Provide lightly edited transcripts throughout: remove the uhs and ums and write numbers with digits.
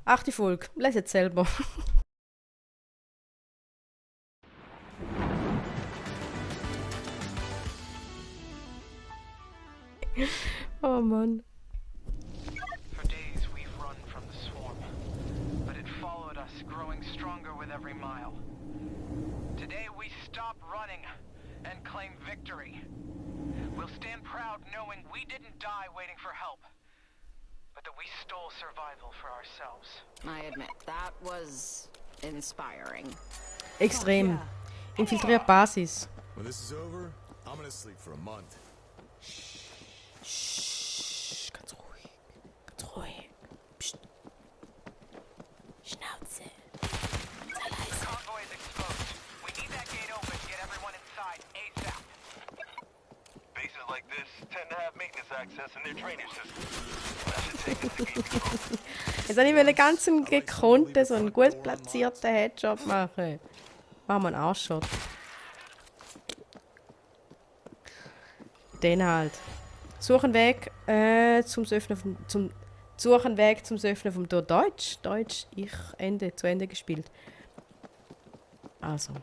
8. Folge. Lese jetzt selber. Oh Mann. For days we've run from the swarm, but it followed us, growing stronger with every mile. Today we stop running and claim victory. We'll stand proud knowing we didn't die waiting for help, but that we stole survival for ourselves. I admit, that was inspiring. Extrem. Infiltriert Basis. When this is over, I'm gonna sleep for a month. Shh, ganz ruhig. Ganz ruhig. Psst. Schnauze. Sei The leise. convoy is exposed. We need that gate open to get everyone inside ASAP. Bases like this tend to have maintenance access in their drainage system. That should take us to gate control. Jetzt wollte ich einen ganz gekonnten, so einen gut platzierten Headshot machen. Machen wir einen Arschshot. Den halt. Suchen Weg zum Öffnen Suchen Weg zum Öffnen vom Tor. Deutsch. Ich zu Ende gespielt. Also.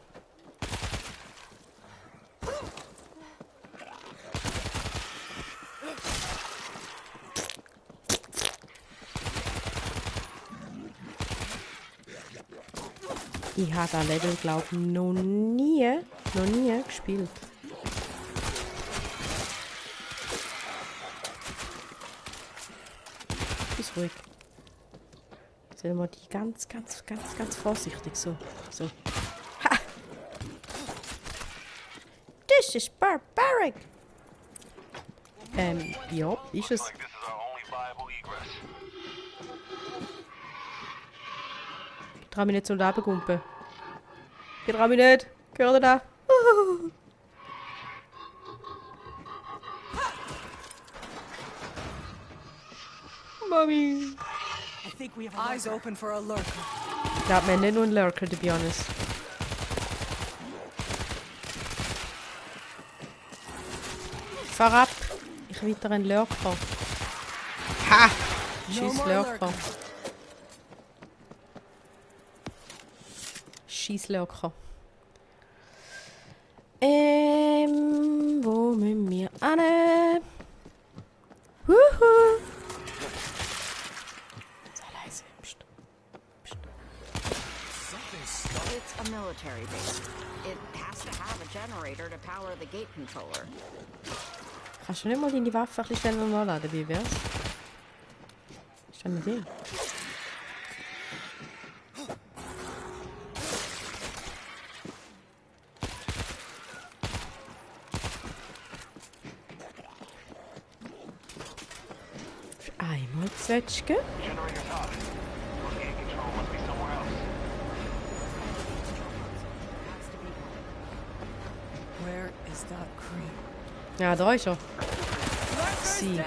Ich habe das Level, glaube ich, noch nie gespielt. Ist ruhig. Sollen wir die ganz vorsichtig so. Ha! This is barbaric! Ja, ist es. Like this is our only viable egress. Ich trau mich nicht zum Leben. Ich trau mich nicht. Hört ihr das? Mami. Eyes open for a lurker. Ich glaube, wir haben nicht nur einen Lurker, to be honest. Fahr ab. Ich will wieder einen Lurker. Ha! Scheiß more Lurker. Scheiß Lurker. Wo müssen wir hin? Wuhu! Sei leise. Psst. It's a military base. It has to have a generator to power the gate controller. Kannst du nicht mal deine Waffe ein bisschen schneller nachladen, wie wär's? Ist das eine Idee? Einmal Zwetschge. Generator's hot. Well, gate control must be somewhere else. Where is that creep? Ja, da ist er. Sie.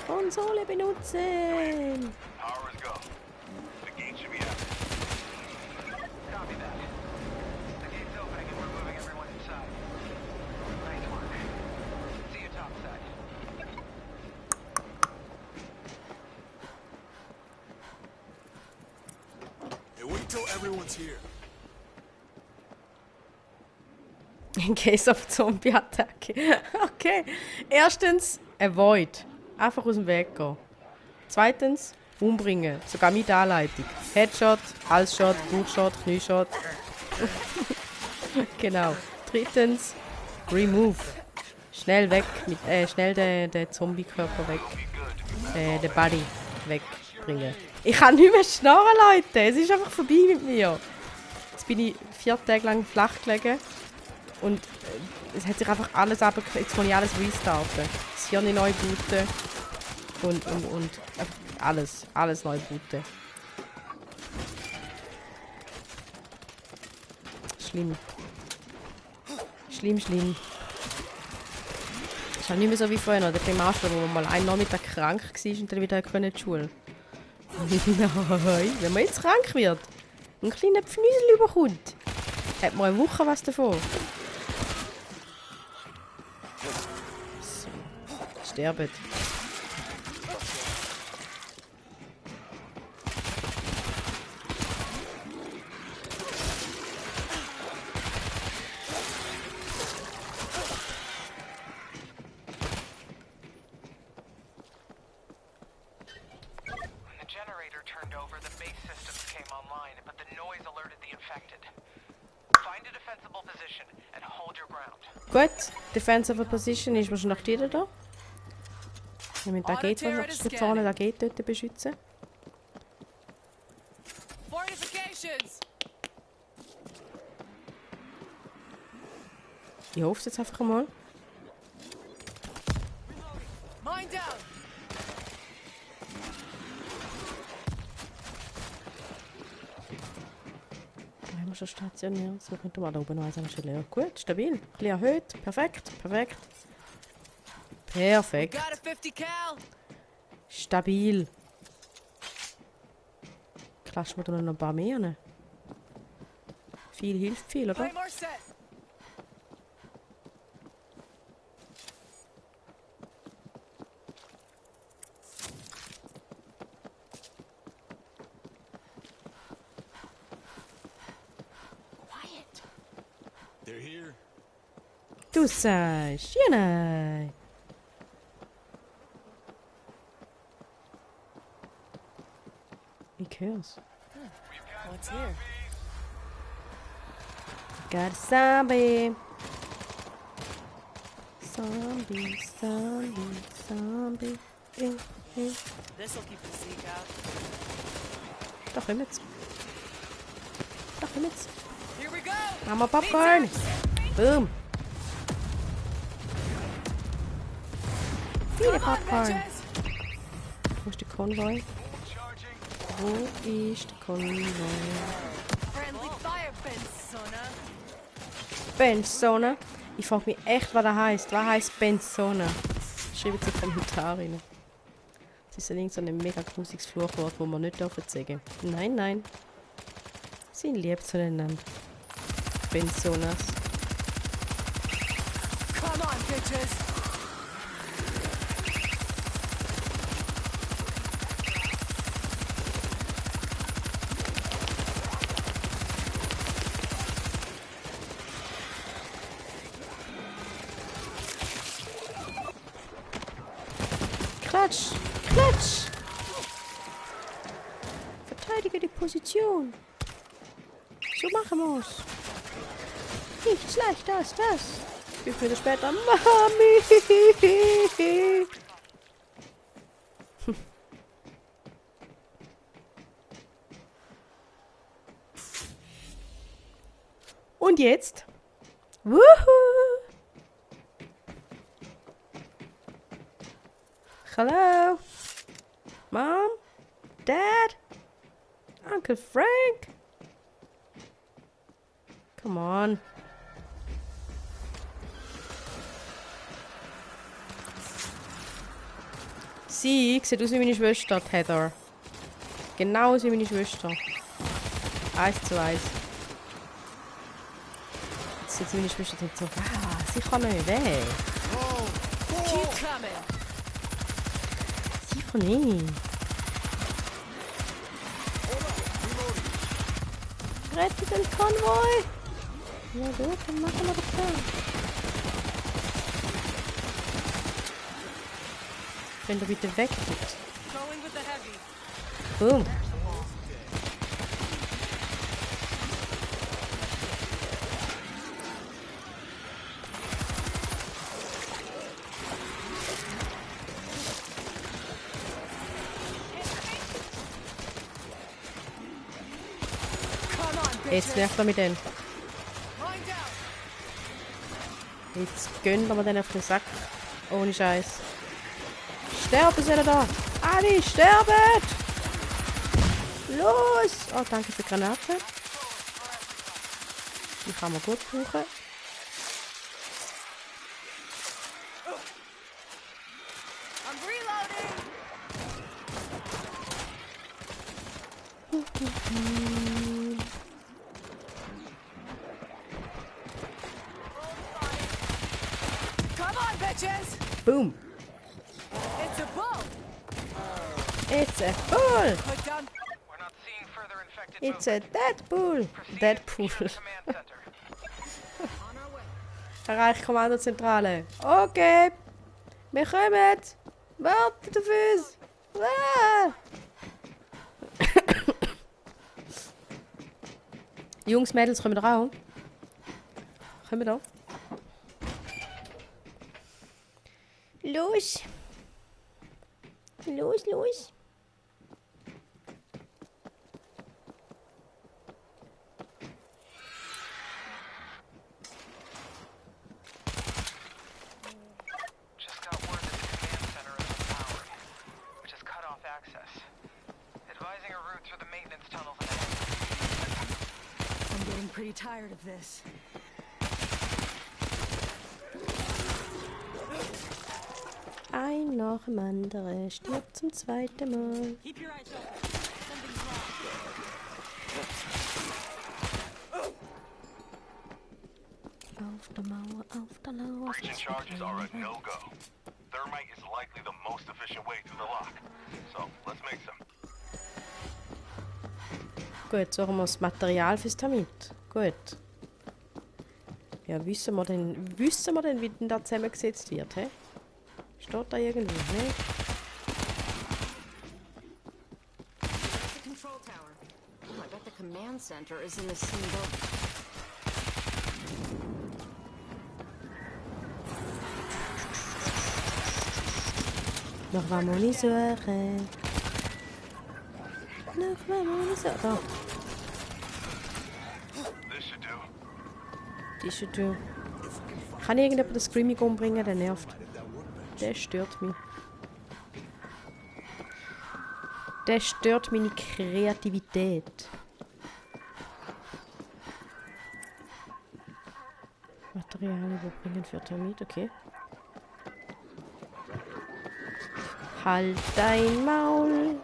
Konsole benutzen. Power is go. The gate should be active. Copy that. The gate's opening and we're moving everyone inside. Nice work. See you topside. Hey, wait till everyone's here. In case of Zombie-Attacke. Okay. Erstens, avoid. Einfach aus dem Weg gehen. Zweitens, umbringen. Sogar mit Anleitung. Headshot, Halsshot, Bauchshot, Knieshot. Genau. Drittens, remove. Schnell weg. Schnell den Zombie-Körper weg. Den Body wegbringen. Ich kann nicht mehr schnarren, Leute. Es ist einfach vorbei mit mir. Jetzt bin ich 4 Tage lang flach gelegen. Und es hat sich einfach alles abgekriegt. Jetzt muss ich alles restarten. Das Hirn neu booten. Und einfach alles neu booten. Schlimm. Schlimm. Ist halt nicht mehr so wie früher, der Primarschule, wo man mal einen Nachmittag krank war und dann wieder in die Schule. Nein, wenn man jetzt krank wird, einen kleinen Pfnüsel überkommt, hat man eine Woche was davon. So. Sterben. When the generator turned over, the base systems came online, but the noise alerted the infected. Find a defensible position and hold your ground. Gut, Defensive Position ist wahrscheinlich die da. Wir müssen da vorne da geht dort beschützen. Fortifications! Ich hoffe es jetzt einfach mal. Mine down! Da haben wir schon stationiert. So könnte man da oben noch eins anstellen. Gut, stabil. Ein bisschen erhöht. Perfekt, perfekt. Perfekt. Got a 50 cal! Stabil. Klatschen wir da noch ein paar mehr rein. Viel hilft viel, oder? Claymore set! They're here. Du sagst, ja nein. Ich hör's. What's here? Got a zombie. Zombie, zombie, zombie. This'll keep the Zeke out. Da kommen's. Da kommen's. Here we go! Machen wir Popcorn. Boom. Viele Popcorn. Wo ist der Konvoi? Wo ist der Konvoi? Friendly fire Benzona. Benzona? Ich frage mich echt, was das heisst. Was heisst Benzona? Schreibt es in die Kommentare rein. Das ist allerdings so ein mega grusiges Fluchwort, das wir nicht sagen dürfen. Nein, nein. Sie sind lieb zueinander. Benzonas. Come on, bitches! Klatsch! Klatsch! Verteidige die Position. So machen wir's. Nicht schlecht, das. 5 Minuten später. Mami! Und jetzt? Wuhu! Hello? Mom? Dad? Uncle Frank? Come on. Sie sieht aus wie meine Schwester, die Heather. Genau wie meine Schwester. 1:1. Jetzt sieht meine Schwester denkt so, sie kann nicht weg. Keep coming! Sicher nicht. Rette den Konvoi! Ja gut, dann machen wir das da. Wenn du bitte weg tut. Going with the heavy. Boom. Come on, Jetzt bitches! nervt er mit denen. Mine down! Jetzt gönnen wir den auf den Sack. Ohne Scheiß. Sterben sie da! Alle sterben! Los! Oh, danke für die Granate. Die kann man gut brauchen. I'm reloading! Come on, bitches! Boom. It's a bull! It's a bull. Put down. We're not seeing further infected It's a movement. Deadpool. Proceed to Deadpool. secure the command center. On our way. Erreicht Kommandozentrale. Okay. Wir kommen. Wartet auf uns. Ah. Jungs, Mädels, kommen wir auch? Kommen wir da? Los. Los, los. Just got word that the command center is unpowered, which has cut off access. Advising a route through the maintenance tunnels ahead. I'm getting pretty tired of this. Ein nach dem anderen stirbt zum zweiten Mal. Keep your eyes open. Something's wrong. Auf der Mauer, auf der Lauer. Breaching charges are a no-go. Thermite is likely the most efficient way through the lock. So, let's make some. Gut, suchen wir das Material fürs Thermit. Gut. Ja, wissen wir denn, wie denn da zusammengesetzt wird, hä? Steht da irgendwo, ne? The control tower. Oh, I bet the command center is in the same building. Noch was muss ich suchen. Noch was muss ich suchen. Da, This should do. die ist schon da. Kann irgendjemand das Screaming umbringen? Der nervt. Der stört mich. Der stört meine Kreativität. Material überbringen für Thermit, okay. Halt dein Maul.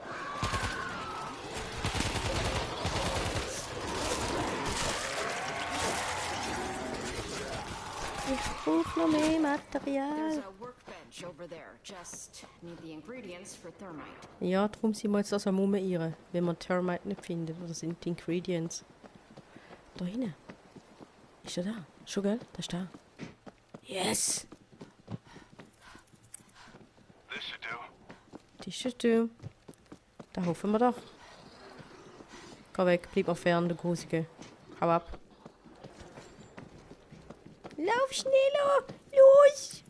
Ich brauche noch mehr Material. There's a workbench over there. Just need the ingredients for thermite. Ja, darum sind wir jetzt also am Rumeiern, wenn wir Thermite nicht finden. Das sind die Ingredients. Da hinten. Ist er da? Schon, gell? Der ist da. Yes! This should do. Die ist schon da. Da hoffen wir doch. Geh weg, bleib mal fern, der Grusige. Hau ab. Lauf schneller! Los!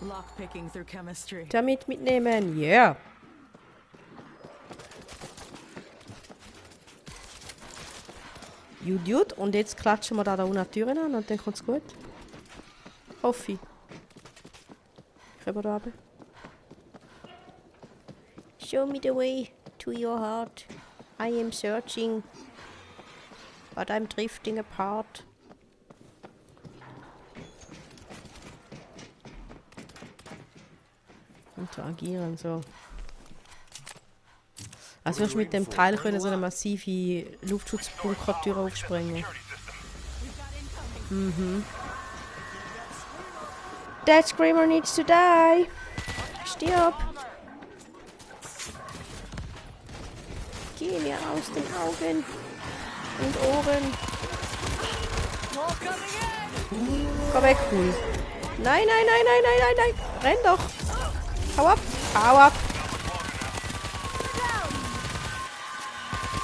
Lockpicking through chemistry. Damit mitnehmen, yeah! Idiot, und jetzt klatschen wir da unten die Türen an und dann kommt's gut. Hoffe ich. Können wir da runter? Show me the way to your heart. I am searching, but I'm drifting apart. Interagieren, so. Also wirst du mit dem Teil können so eine massive Luftschutzbunkertür aufspringen. Mhm. That Screamer needs to die. Stirb. Geh mir aus den Augen und Ohren. Wall coming in! Komm weg, cool. Nein, nein, nein, nein, nein, nein, nein. Renn doch. Hau ab. Hau ab.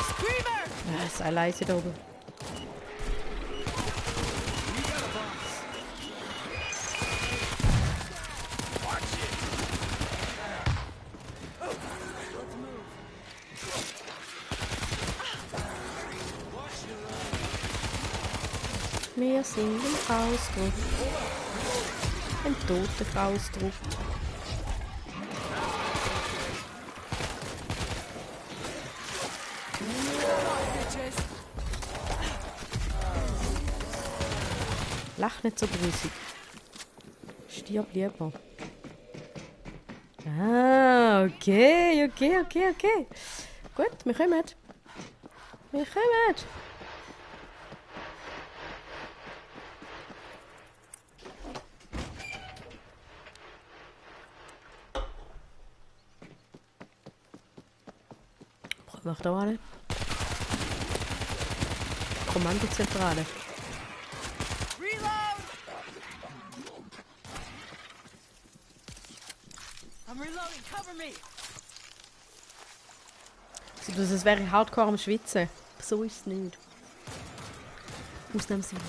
Screamer! Ja, sei leise da oben. Wir sind im Ausdruck. Ein toter Ausdruck. Bitches! Lach nicht so grusig. Stirb lieber. Ah, okay, okay, okay, okay. Gut, wir kommen. Wir kommen. Mach da eine. Kommandozentrale. Reload! I'm reloading. Cover me. Sieht aus, als wäre ich hardcore am Schwitzen. Aber so ist es nicht. Ausnahmsweise.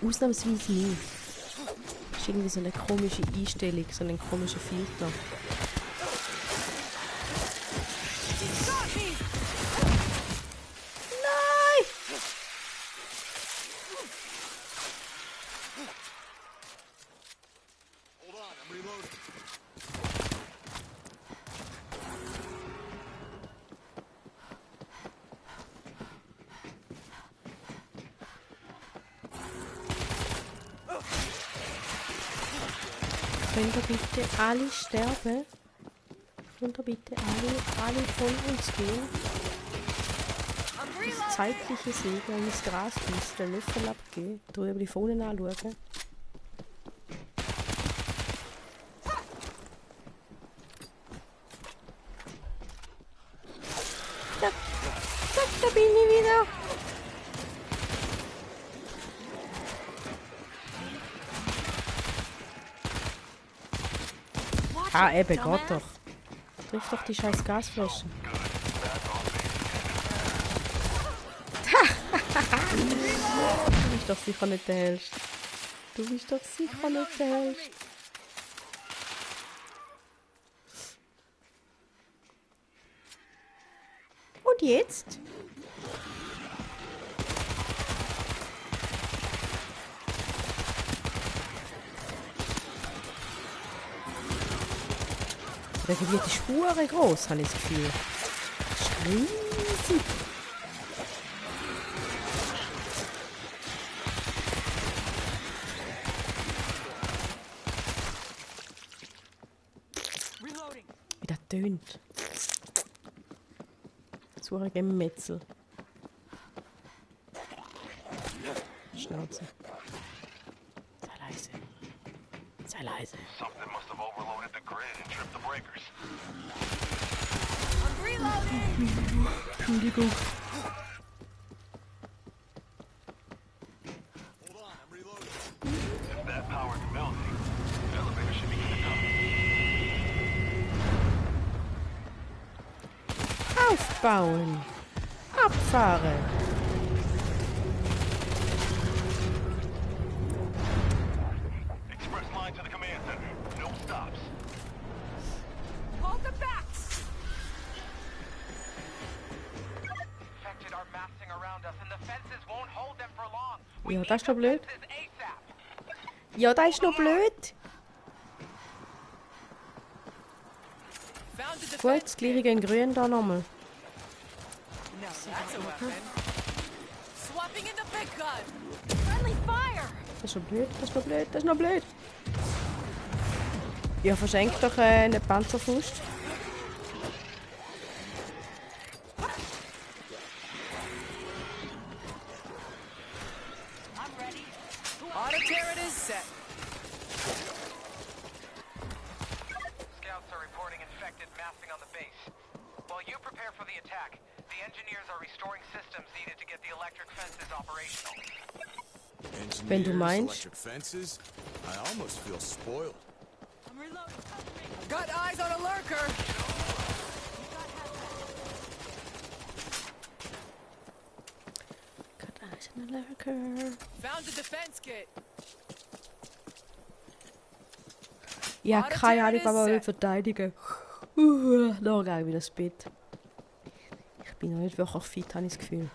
Ausnahmsweise nicht. Das ist irgendwie so eine komische Einstellung, so ein komischer Filter. Nein! Hold on, I'm reloading. Könnt ihr bitte alle sterben? Könnt ihr bitte alle von uns gehen? Das zeitliche Segen ins Gras beißen, den Löffel abgeben, drüber die Fohlen anschauen. Zack, zack, da bin ich wieder. Ah, eben, geht doch. Triff doch die scheiß Gasflasche. Du bist doch sicher nicht der Hellste. Du bist doch sicher nicht der Hellste. Und jetzt? Der Gebiet ist hure groß, habe ich das Gefühl. Das ist riesig. Wie das tönt. Das hure Gemetzel. Schnauze. Sei leise. Sei leise. Something must have overloaded the grid and tripped the breakers. I'm reloading. Entschuldigung. Hold on, I'm reloading. If that powered the building, the elevator should be good enough. Aufbauen. Abfahren. Express line to the command center. No stops. Hold them back. Infected are massing around us, and the fences won't hold them for long. Ja, das ist doch blöd. Fences ASAP. Ja, das ist noch blöd. Found the Gut, das gleiche in grün da nochmal. Now that's a weapon. Swapping in the big gun. Friendly fire. Das ist noch blöd, das ist noch blöd, das ist noch blöd. Ja, verschenk doch eine Panzerfaust. I'm ready. Auto turret is set. Scouts are reporting infected massing on the base. While you prepare for the attack, the engineers are restoring systems needed to get the electric fences operational. Wenn du Engineers, meinst. electric fences. I almost feel spoiled. I'm reloading. Cover me. I've got eyes on a lurker. Got eyes on a lurker. Found the defense kit. Ja, keine Ahnung, was man will verteidigen. Da gehe ich wieder ins Bett. Ich bin noch nicht wirklich fit, habe ich das Gefühl.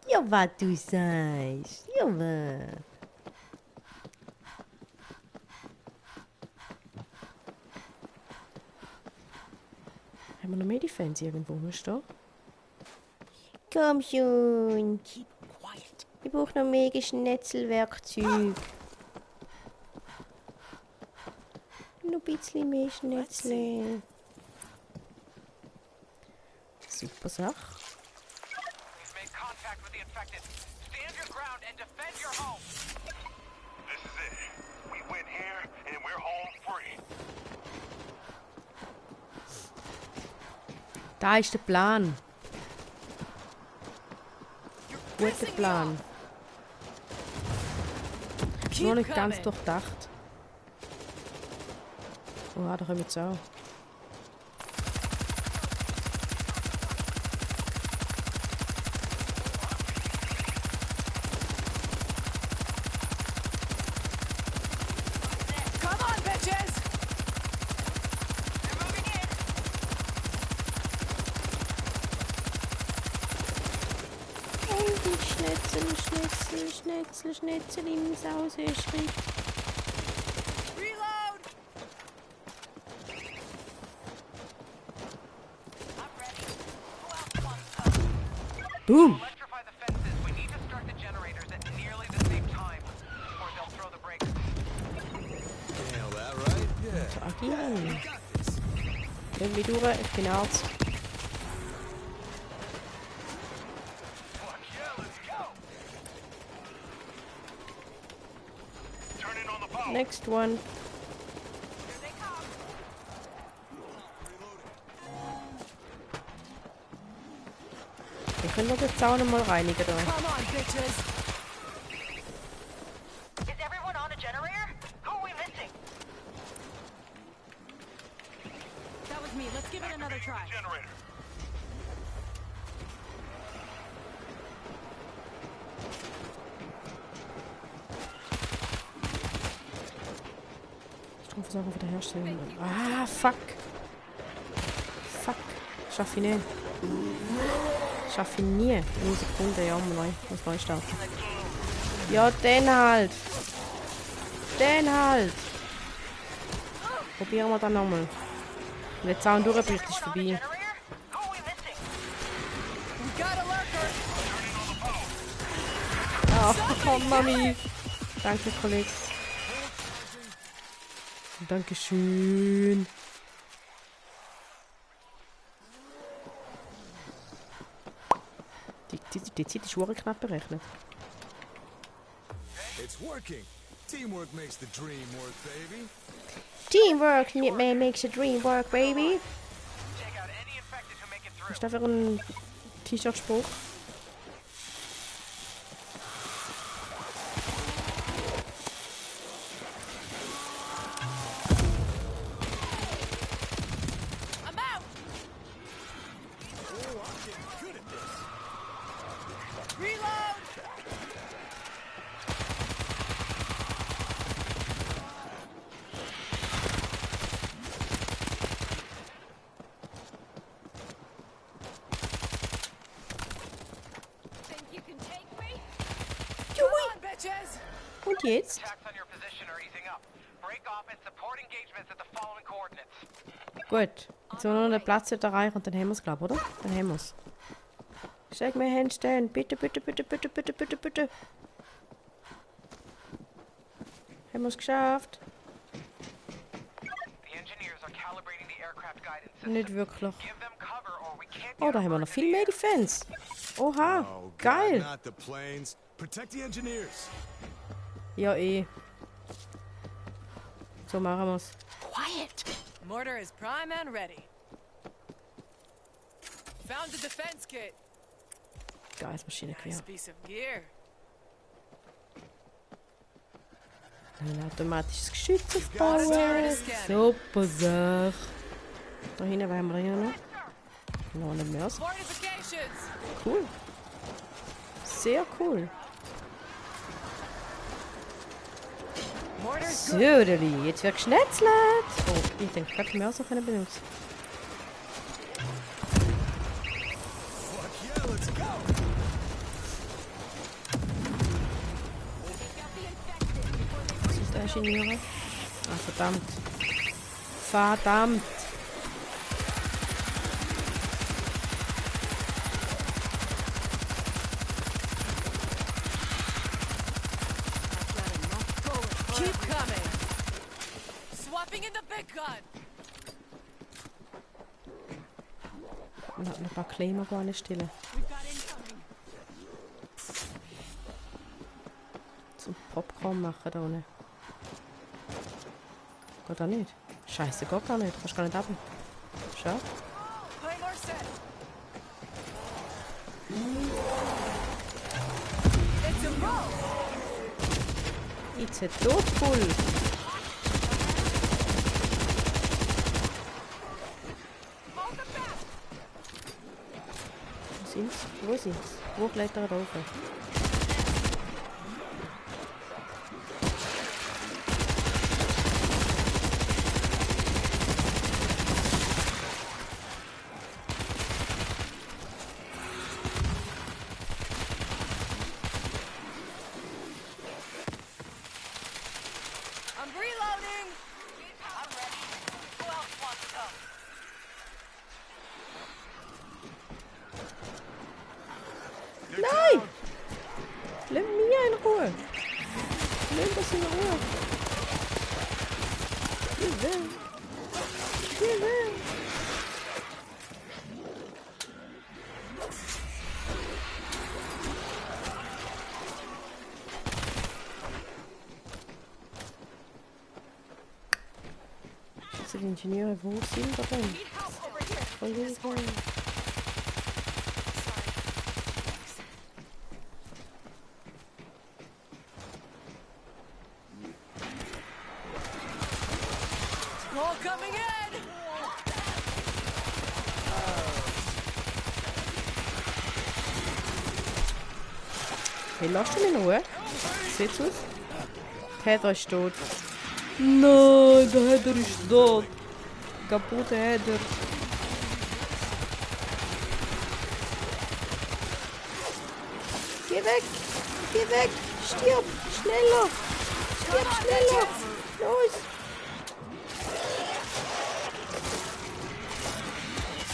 Ja, was du sagst. Ja, was? Haben wir noch mehr Defense irgendwo stehen? Komm schon. Ich brauche noch mehr Schnetzelwerkzeug. Noch ein bisschen mehr Schnetzel. Super Sache. We've made contact with the infected. Stand your ground and defend your home. This is it. We win here, and we're home free. Da ist der Plan. You're Guter pissing me Plan. off. Nur Keep nicht ganz coming. durchdacht. Oh, da kommen wir jetzt auch. Come on, bitches! Und die Schnitzel im Sauseschritt. Reload! Boom! Electrify the fences. We need to start the generators at nearly the same time, or they'll throw the brakes. Nail that, right? Yeah. Agieren. You got this. Irgendwie durch, ich bin Arzt. Fuck yeah, let's go! Turning on the power. Next one. Wir können doch den Zaun mal reinigen da. Come on, bitches! Is everyone on a generator? Who are we missing? That was me. Let's give it another try. Generator. Stromversorgung wiederherstellen. Ah, fuck. Fuck. Schaff ich nicht. Schaff ich nie. 0 Sekunden, ja, muss neu starten. Ja, den halt. Den halt. Probieren wir dann nochmal. Wenn der Zaun durchbricht, ist vorbei. Generator? Who are we missing? We got a lurker! Ach, komm, Mami. Danke, Kollege. Dankeschön. Die Zeit ist wirklich knapp berechnet. It's working. Teamwork makes the dream work, baby. Teamwork makes a dream work, baby. Take out any infected who make it through. Ist dafür ein T-Shirt-Spruch? I'm out! Oh, I'm getting good at this. Reload! Think you can take me? Come on, bitches! Und jetzt? Attacks on your position are easing up. Break off and support engagements at the following coordinates. Gut. Jetzt nur noch den Platz dort erreichen und dann haben wir es, glaube ich, oder? Dann haben wir es. Steig mir Handstand. Bitte, bitte, bitte, bitte, bitte, bitte, bitte. Haben wir es geschafft? The engineers are calibrating the aircraft guidance system. Nicht wirklich. Give them cover or we can't Oh, get da a haben wir bird noch in viel the mehr air. Defense. Oha, Oh, God, geil. not the planes. Protect the engineers. Ja, eh. So machen wir es. Quiet. Mortar is prime and ready. Found the defense kit. Geiles Maschinengewehr. Nice piece of gear. Ein automatisches Geschütz aufbauen. Gotta scan it. Super Sache. Da hinten, was haben wir hier noch? Noch nicht mehr. Fortifications! Cool. Sehr cool. Mortar's So, good. Deli, jetzt wird geschnetzelt. Oh, ich denke, ich mehr so können benutzen. Fuck yeah, let's go. Was ist der Ingenieur? Ah, verdammt. Verdammt. Keep coming. Swapping in the big gun. Man hat noch ein paar Claimer gar nicht stille. We've got incoming. Zum Popcorn machen da unten. Geht auch nicht. Scheiße, geht gar nicht. Kannst gar nicht ab. Schau. Claymore set. It's a move. It's a Totbull. Hold them back. Wo sind's? Wo sind's? Wo klettern wir rauf? I'm reloading. I'm ready. Who else wants some? Nein! Lass mich in Ruhe! Lass das in Ruhe! Geh weg! Geh weg! Scheiße, die Ingenieure, wo sind wir denn? Need help over here. Kollege! All coming in. Hey, lass mich in Ruhe. Sieht's aus? Der Header ist tot. Nein, der Header ist tot. Kaputter Header. Geh weg! Geh weg! Stirb! Schneller! Stirb schneller! Los!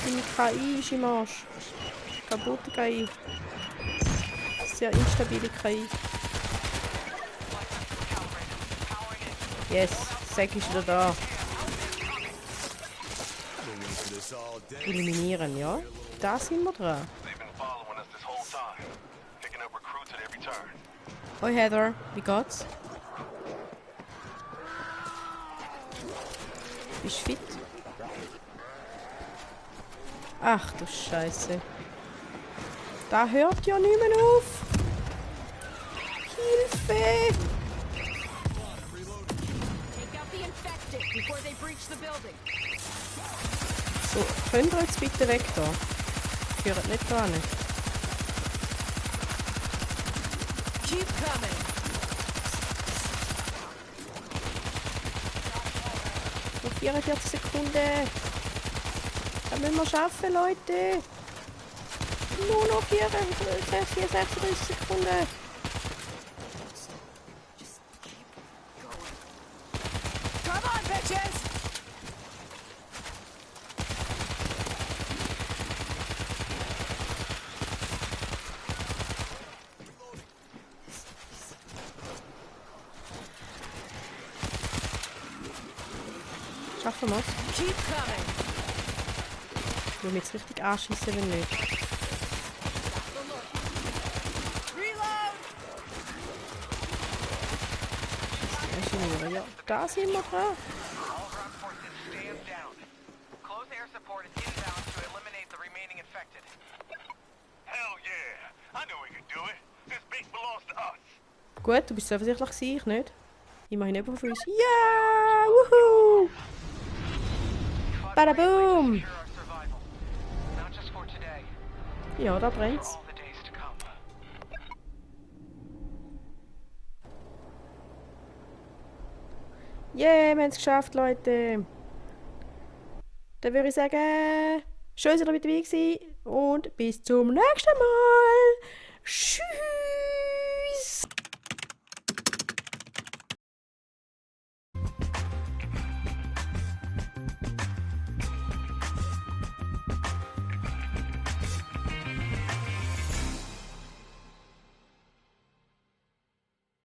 Meine KI ist im Arsch. Kaputte KI. Sehr instabile KI. Yes, Zack ist wieder da. This all day. Eliminieren, ja? Da sind wir dran. They've been following us this whole time, picking up recruits at every turn. Hoi Heather, wie geht's? Bist du fit? Ach du Scheiße. Da hört ja nicht mehr auf. Hilfe! Take out the infected before they breach the building. So, könnt ihr jetzt bitte weg da? Gehört nicht da hin. Keep coming. Noch 44 Sekunden. Da müssen wir schaffen, Leute. Nur noch 36 Sekunden. Come on, bitches. Schaffen wir es? Keep coming. Ich will mich jetzt richtig anschiessen, wenn nicht. Reload. Ingenieur, ja. Da sind wir dran. All ground forces stand down. Close air support is inbound to eliminate the remaining infected. Hell yeah! I knew we could do it. This base belongs to us. Gut, du bist zuversichtlich gewesen, ich nicht. Immerhin jemand von uns. Ja! Wuhu! Badaboom! Ensure our survival. Not just for today, Ja, da for brennt's. all the days to come. Yeah, wir haben es geschafft, Leute. Dann würde ich sagen, schön, dass ihr dabei gewesen und bis zum nächsten Mal. Tschüss!